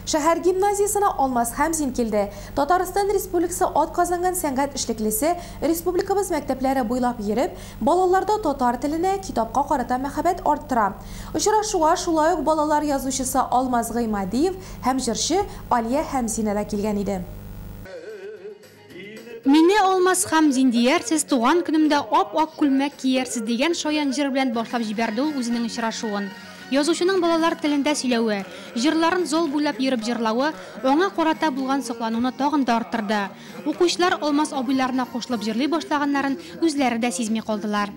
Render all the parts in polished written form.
Шәһәр гимназиясенә Алмаз Хәмзин килде. Татарстан Республикасы атказанган сәнгать эшлеклесе республикабыз мәктәпләре буйлап йөреп, балаларда татар теленә, китапка карата мәхәббәт арттыра. Очрашуга шулай ук балалар язучысы Алмаз Гыймадиев һәм җырчы Алия Хәмзина да килгән иде. Мине Алмаз Хәмзин диярсез, туган көнемдә ап-ак күлмәк киярсез дигән шаян җыр белән башлап җибәрде ул үзенең очрашуын. Язучының балалар телендә сөйләве, җырларын зал буйлап йөреп җырлавы аңа карата булган соклануны тагын да арттырды. Укучылар Алмаз абыйларына кушылып җырлый башлаганнарын үзләре дә сизми калдылар.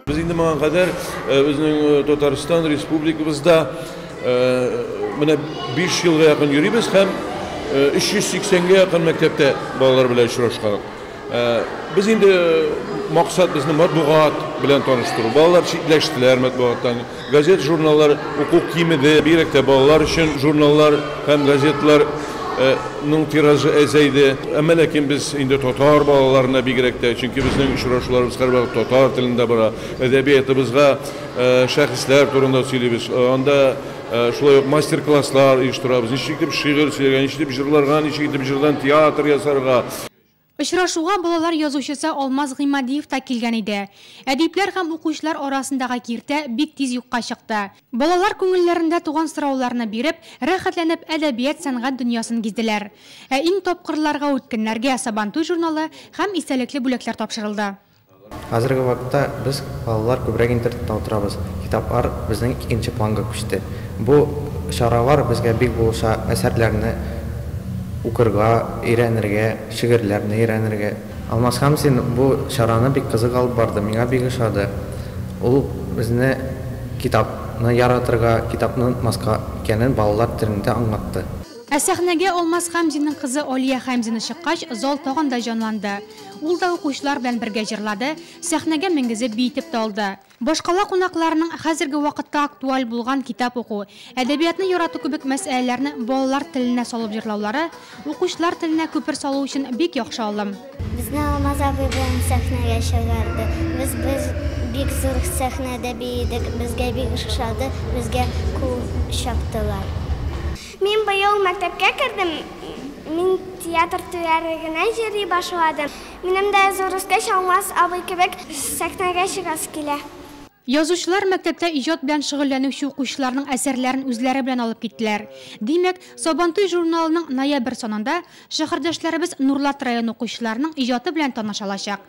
Без инде моңа кадәр безнең Татарстан Республикабызда менә 5 елга якын йөрибез һәм 380гә якын мәктәптә балалар белән очрашкан. Без инде максат безне матбугат белән таныштыру. Балалар читләштеләр матбугаттан. Газет, журналлар уку кимеде. Бигрәк тә балалар өчен журналлар һәм газетлар ның тиражы әзәйде. Әмма ләкин без инде татар балаларына бигрәк тә, чөнки безнең очрашуларыбыз һәрвакыт татар телендә бара, әдәбиятыбызга шәхесләр турында сөйлибез. Анда шулай ук мастер-класслар оештырабыз. Ничек итеп шигырь сөйләргә, ничек итеп җырларга, ничек итеп җырдан театр ясарга. Очрашуга балалар язучысы Алмаз Гыймадиев та килгән иде. Әдипләр һәм укучылар арасындагы киртә бик тиз юкка чыкты. Балалар күңелләрендә туган сорауларны биреп, рәхәтләнеп әдәбият-сәнгать дөньясын гизделәр. Ә иң тапкырларга үткәннәргә Сабантуй журналы һәм истәлекле бүләкләр тапшырылды. Хәзерге вакытта без балалар күбрәк интернетта утырабыз. Китаплар безнең икенче планга күчте. Бу чаралар безгә бик булыша әсәрләрне укырга, өйрәнергә, шигырьләрне өйрәнергә. Алмаз Хәмзин бу чараны бик кызык алып барды, миңа бик ошады. Ул безне китапны яратырга, китапны онытмаска икәнен балалар телендә аңлатты. Ә сәхнәгә Алмаз Хәмзинның кызы Алия Хәмзина чыккач, зал тагын да җанланды. Ул да укучылар белән бергә җырлады, сәхнәгә менгезеп биетеп тә алды. Башкала кунакларының хәзерге вакытта актуаль булган китап уку, әдәбиятны ярату кебек мәсьәләләрне балалар теленә салып җырлаулары, укучылар теленә күпер салу өчен бик яхшы алым. Безне Алмаз абый белән сәхнәгә чыгарды. Без без бик зур сәхнәдә биедек, безгә бик ошады, безгә кул чаптылар. Мин быел мәктәпкә кердем. Мин театр түгәрәгенә йөри башладым. Минем дә зур үскәч Алмаз абый кебек сәхнәгә чыгасы килә. Язучылар мәктәптә иҗат белән шөгыльләнүче укучыларның әсәрләрен үзләре белән алып киттеләр. Димәк, Сабантуй журналының ноябрь санында шәһәрдәшләребез Нурлат районы укучыларының иҗаты белән таныша алачак.